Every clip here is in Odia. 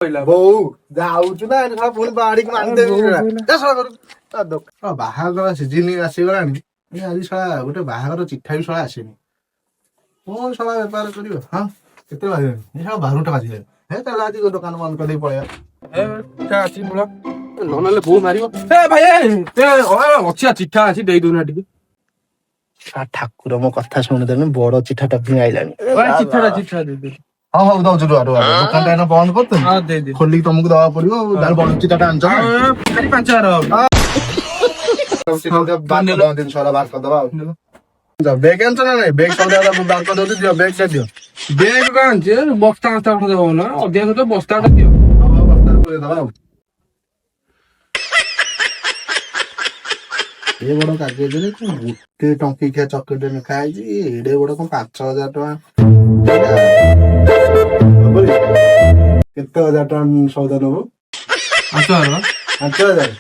ବୋଉ ଯାଉଛୁ ନା ଏଠି ଶଳା ପୁଣି ବାଡିକି ମାରିଦେବି। ଯା ଶଳା ଘରକୁ। ତା ଦୋକାନ ବାହାଘର ସିଜିନ ଆସିଗଲାଣି। ଏ ଆଜି ଶଳା ଗୋଟେ ବାହାଘର ଚିଠା ବି ଶଳା ଆସିନି। କଣ ଶଳା ବେପାର କରିବ? ହଁ, କେତେ ବାଜିଲାଣି? ଏ ଶଳା 12ଟା ବାଜିଲାଣି। ହେ, ତାହେଲେ ଆଜି ଦୋକାନ ବନ୍ଦ କରିଦେଇ ପଳେଇବା। ଏ ଚିଠା ଅଛି ମୂଳ ନ ନେଲେ ବୋଉ ମାରିବ। ଏ ଭାଇ, ଏ ଏ, ଅଛି ଆ, ଚିଠା ଅଛି, ଦେଇ ଦଉନା ଟିକେ। ଠାକୁର ମୋ କଥା ଶୁଣିଦେଲେ, ବଡ ଚିଠାଟା ପୁଣି ଆଇଲାଣି। ଭାଇ, ଚିଠାଟା ଚିଠା ଦେଇଦେ। ହଁ, ହଉ, ଦଉଛୁ, ରୁହ ରୁହ ରୁହ। ଦୋକାନଟା ଏଇନା ବନ୍ଦ କରୁଛନ୍ତି। ହଁ, ଦେଇଦେ। ଖୋଲିକି ତମକୁ ଦବାକୁ ପଡିବ ଆଉ। ତାହେଲେ ବଡ ଚିଠାଟା ଆଣିଛ ନା? 4-5 ହଜାର ହବ। ଚିଠା ବାହାର କରିଦବା, ଜିନିଷ ଗୁରା ବାହାର କରିଦବା। ଆଉ ବେଗ ଆଣିଛ ନା ନାଇଁ? ବେଗ ସଉଦା ବାହାର କରିଦଉଛି, ଦିଅ ବେଗ ଟା ଦିଅ। ବେଗ କଣ ଆଣିଛି? ବସ୍ତା ବସ୍ତା ଗୋଟେ ଦବ ନା, ଅଧିକା ତ ବସ୍ତା ଗୋଟେ ଦିଅ। ହଉ ହଉ, ବସ୍ତାରେ ପୁରେଇ ଦବା। ଆଉ ଏ ବଡ କାଗଜରେ କଣ ଗୋଟେ ଟଙ୍କିକିଆ ଚକୋଲେଟ ଲେଖା ହେଇଛି ଏଡେ ବଡ, କଣ 5,000 ଟଙ୍କା ହବନି? କେତେ ହଜାର ଟଙ୍କା ସଉଦା ନବୁ? 5,000। 5,000।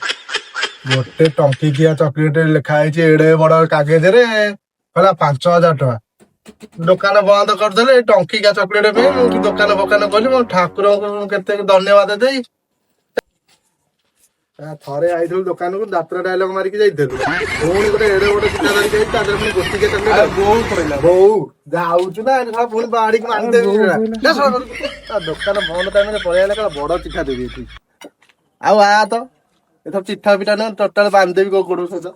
ଗୋଟେ ଟଙ୍କିକିଆ ଚକୋଲେଟ ଲେଖା ହେଇଛି ଏଡେ ବଡ କାଗଜରେ, କହିଲା 5,000 ଟଙ୍କା। ଦୋକାନ ବନ୍ଦ କରିଦେଲେ ଏଇ ଟଙ୍କିକିଆ ଚକୋଲେଟ ପାଇଁ। ମୁଁ ଦୋକାନ ଫୋକାନ କଲି, ମୁଁ ଠାକୁରଙ୍କୁ ମୁଁ କେତେ ଧନ୍ୟବାଦ ଦେଇ। ଥରେ ଆଇଥିଲୁ ଦୋକାନକୁ, ଯାତ୍ରା ଡାଇଲଗ ମାରିକି ଯାଇଥିଲୁ। ପୁଣି ଗୋଟେ ଏଡେ ବଡ ଚିଠା ଧରିକି ଆଇଛି, ତା ଦେହରେ ପୁଣି ଗୋଟିକିଆ ଚକୋଲେଟ। ବୋଉ କହିଲା। ବୋଉ ଯାଉଛୁ ନା ଏଠି ଶଳା ପୁଣି ବାଡିକି ମାରିଦେବି। ଯା ଶଳା ଘରକୁ। ତା ଦୋକାନ ବନ୍ଦ ଟାଇମରେ ପଳେଇ ଆଇଲା, କହିଲା ବଡ ଚିଠା ଦେବି ଏଠି। ଆଉ ଆ ତ ଏଥର ଚିଠା ପିଠା ନୁହଁ, ଟୋଟାଲ ବାନ୍ଧିଦେବି କୋଉ ଗୋଡ ସହିତ।